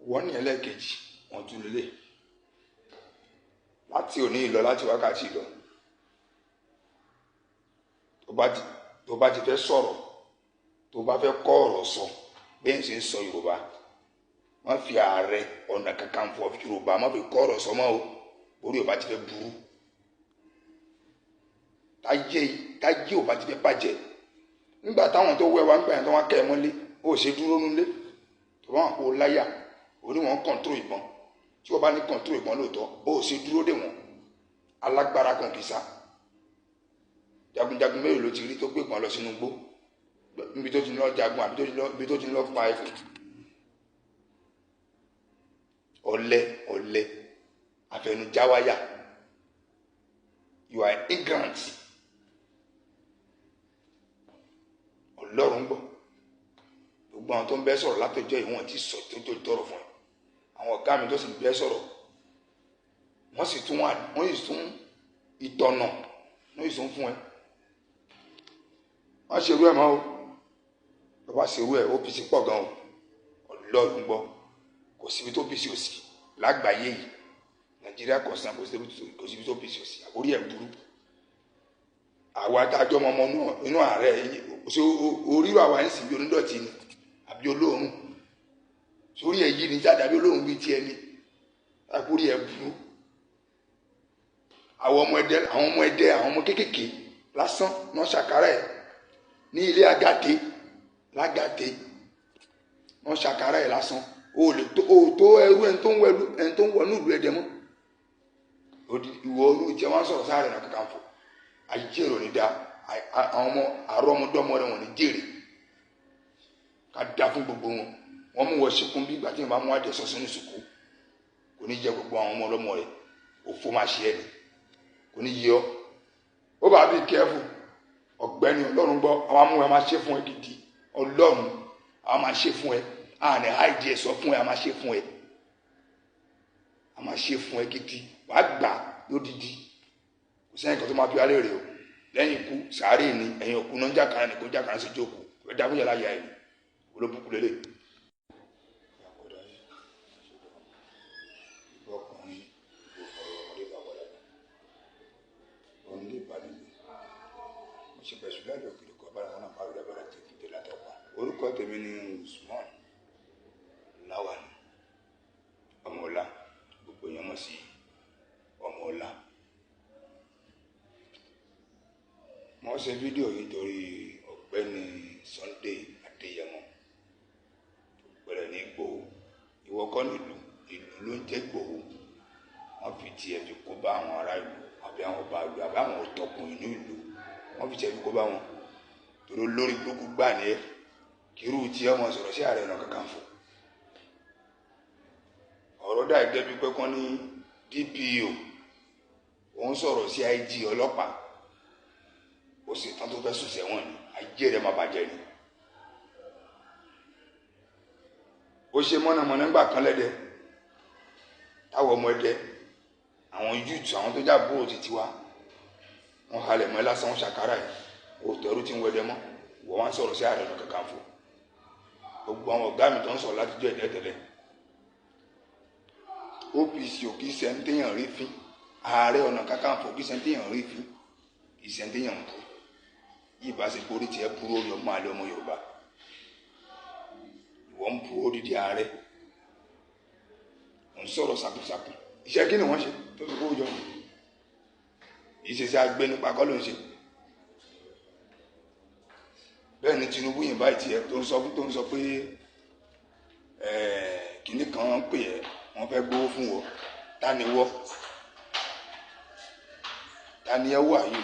Wọ́n ní ẹlẹ́ẹ̀kejì wọ́n tún lélẹ̀ láti òní ìlọ, láti wákàtí ìlọ, tó bá ti fẹ́ sọ̀rọ̀, tó bá fẹ́ kọ́ ọ̀rọ̀ sọ bẹ́ẹ̀ ṣe ń sọ Yorùbá, wọ́n fi Ààrẹ Ọ̀nà Kakanfò Yorùbá wọ́n fi kọ́ ọ̀rọ̀ sọ mọ́ o. Orí ò bá ti fẹ́ burú, táyé ò bá ti fẹ́ bàjẹ́. Nígbà táwọn tó wẹ̀ wá nígbà yẹn tó wá kẹ́ ẹ mọ́lé, ó ṣe dúró nulẹ̀ tó bá wọn kó láyà oníwọ̀n kọ̀ǹtró ìbọn. Tí wọ́n bá ní kọ̀ǹtró ìbọn lóòótọ́, ó ṣe dúró dè wọ́n. Alágbára kan kì í sá. Jagunjagun mélòó ló ti rí tó gbégbọn lọ sínú igbó níbi tó ti lọ jagun àbí níbi tó ti lọ pa ẹkùn? Ọ̀lẹ ọ̀lẹ àfẹnujáwáyà, you are ignorant. Ọlọ́run gbọ́, gbogbo àwọn tó ń bẹ́ sọ̀rọ̀ látọjọ́ ìwọ̀n ti sọ tó tó tọrọ fún ẹ. Àwọn ọ̀gá mi tó sì ń bẹ́ sọ̀rọ̀, wọ́n sì tún ìtọ̀nà wọ́n sì tún fún ẹ. Wọ́n ṣerú ẹ̀ mọ́ o. Bàbá ṣerú ẹ̀, OPC pọ̀ gan o. Ọlọ́run gbọ́, kò síbi tó OPC ò sí lágbàáyé yìí. Nàìjíríà kọ̀ọ̀sán, kò síbi tó OPC ò sí. Àbórí ẹ̀ burú. Àwa adájọ́ ọmọ inú ààrẹ orírò àwa ń sìn bí onídọ̀tí ni àbí olóòórùn sórí ẹ̀ yìí ni jáde àbí olóòórùn bíi tiẹ̀ ni. Àbórí ẹ̀ burú. Àwọn ọmọ ẹdẹ, àwọn ọmọ ẹdẹ, àwọn ọmọ kéékèèké lásán náà ṣàkárà ẹ̀ ní ilé agàdé lágàdé náà ṣàkárà ẹ̀ lásán. O lè tó o tó ẹrú ẹni tó ń wọnú ìlú ẹdẹ mọ́. Ìwọ orú jẹ wọn sọ̀rọ̀ sáré náà Kakanfò. Ayé rò ní da àwọn ọmọ àrọ́mọdọ́mọ rẹ wọn ní jèrè. Ká dá fún gbogbo wọn. Wọn mú wọn síkún bí ìgbà tí wọn bá mú àdẹsọ sínú sùkú. Kò ní jẹ gbogbo àwọn ọmọ ọlọ́mọ rẹ. Òfò máa ṣe ẹ ni. Kò ní yẹ ọ. Ó bá bí kẹfù ọ̀gbẹ́ni Ọlọ́run gbọ́, àwọn amúhẹ máa ṣe fún ẹ gidi. Ọlọ́run àwọn máa ṣe fún ẹ. Àní àìdí ẹ sọ fún ẹ, a máa ṣe fún ẹ. A máa ṣe fún ẹ gidi. Wàá gbà lódìdí. Kò sẹ́yìn kan tó máa bí wálé rè o. Lẹ́yìn ikú sàárè ni ẹ̀yìn òkú náà ń jàkàrà ní kó jàkàrà sí jókòó. Ẹ dákúnjẹ láyà ẹ̀ olóbùkún lélẹ̀. Orúkọ tèmi ni Usman Lawan Ọmọọlá, gbogbo èèyàn mọ̀ sí Ọmọọlá. Wọ́n ṣe fídíò yìí torí ọ̀gbẹ́ni Sunday Adéyẹmọ tó pẹ̀lẹ́ ní Ìgbòho. Ìwọ kọ́ nílùú, ìlú ló ń jẹ́ Ìgbòho. Wọ́n fi tiẹ̀ fi kó bá àwọn ará ìlú àbí àwọn ọba ìlú àbí àwọn ọ̀tọ̀kùn inú ìlú. Wọ́n fi tiẹ̀ fi kó bá wọn torí lórí burúkú gbà ní ẹ. Kírú tí ọmọ sọ̀rọ̀ sí Ààrẹ Ọ̀nà Kakanfò. Ọ̀rọ̀ dà gẹ́gẹ́ bí pé kán ní DPO òun sọ̀rọ̀ sí IG ọlọ́pàá, ó sì tán tó fẹ́ sùn sẹ́wọ̀n ni. Ayé rẹ̀ máa bàjẹ́ ni. Ó ṣe mọ̀nàmọ́ná ńgbà kan lẹ́dẹ̀ táwọn ọmọ ẹdẹ, àwọn yúùtù, àwọn tó já búrò títí wa, wọ́n halẹ̀ mọ́ ẹ lásán, wọ́n ṣàkárà ẹ̀. Òtẹ́rù tí ń wẹ́dẹ mọ́. Wọ́n wá ń sọ̀rọ̀ sí Ààrẹ Ọ̀nà Kakanfò. Gbogbo àwọn ọ̀gá mi tó ń sọ̀rọ̀ látijọ́ ẹ̀dẹ́ tẹ́lẹ̀. OPC ò kì í ṣe ń téèyàn rí fín. Ààrẹ Ọ̀nà Kakanfò kì í ṣe ń téèyàn rí fín, kì í ṣe ń téèyàn bú. Yìí bá ṣe borí tiẹ̀ burú orí ọmọ àlẹ́ ọmọ Yorùbá. Ìwọ ń bu odidi ààrẹ. Ò ń sọ̀rọ̀ sàkúsàkú. Iṣẹ́ kí ni wọ́n ṣe tó fi kó jọ? Ìṣesí agbé nípa kọ́ ló ń ṣe. Bẹ́ẹ̀ ni Tinubu yìí báyìí tiẹ̀ tó ń sọ pé kínní kan ń pè ẹ́, wọ́n fẹ́ gbowó fún wọ. Ta ni wọ́? Ta ni ẹ wà yìí?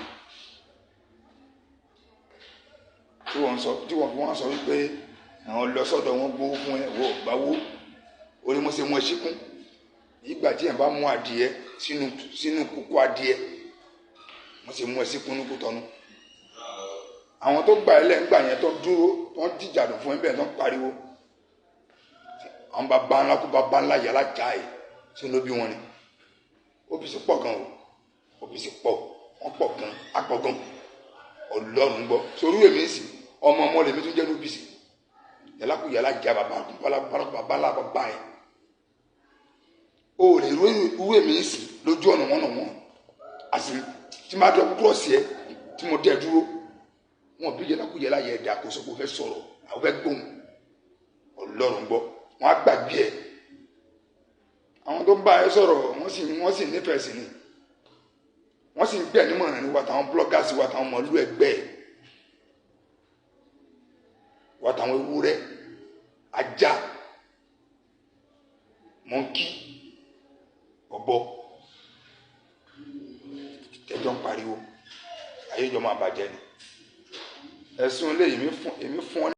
Tí wọ́n fi wọ́n sọ wípé àwọn lọ sọ́dọ̀ wọn gbowó fún ẹ, wọ́n gbawó. Orí mo ṣe mú ẹ síkún. Ìgbà tí ẹ̀ bá mú adìẹ sínú kókó adìẹ, mo ṣe mú ẹ síkún ní Kútọ́nù. Àwọn tó gbà ẹlẹ́ ńgbà yẹn tó dúró, tó ń jìjàdùn fún ẹ bẹ́ẹ̀ tó ń pariwo. Àwọn bàbá ńlá kó bàbá ńlá yàrá já ẹ̀ sínú ló bí wọn ni. OPC pọ̀ gan o. OPC pọ̀, wọ́n pọ̀ gan, á pọ̀ gan. Ọlọ́run gbọ́. Sórí èmi sì, ọmọ ọmọ lèmi tún jẹ́ ní OPC. Yàrá kó yàrá já bàbá bàbá ńlá bàbá ẹ̀. O ò lè rú èmi ń sìn lójú ọ̀nà wọn náà wọn àti tí máa dọ̀ cross ẹ tí mo dẹ̀ dúró wọn bí yẹlá kú yẹlá yẹ ẹ̀dá kó sọ pé o fẹ́ sọ̀rọ̀, àwọn fẹ́ gbóhùn. Ọlọ́run gbọ́, wọn á gbàgbé ẹ. Àwọn tó ń bá ẹ sọ̀rọ̀, wọ́n sì nífẹ̀ẹ́ sí ni, wọ́n sì ń gbẹ̀ nímọ̀ràn ní wa, táwọn bloggers wa, táwọn mọ̀lú ẹgbẹ́ ẹ̀ wa, táwọn ewúrẹ́, ajá, monkey, ọ̀bọ tẹjọ́ ń pariwo. Ayé jọ máa bàjẹ́ ni. Ẹ̀sùn ilé èmi fún ọ.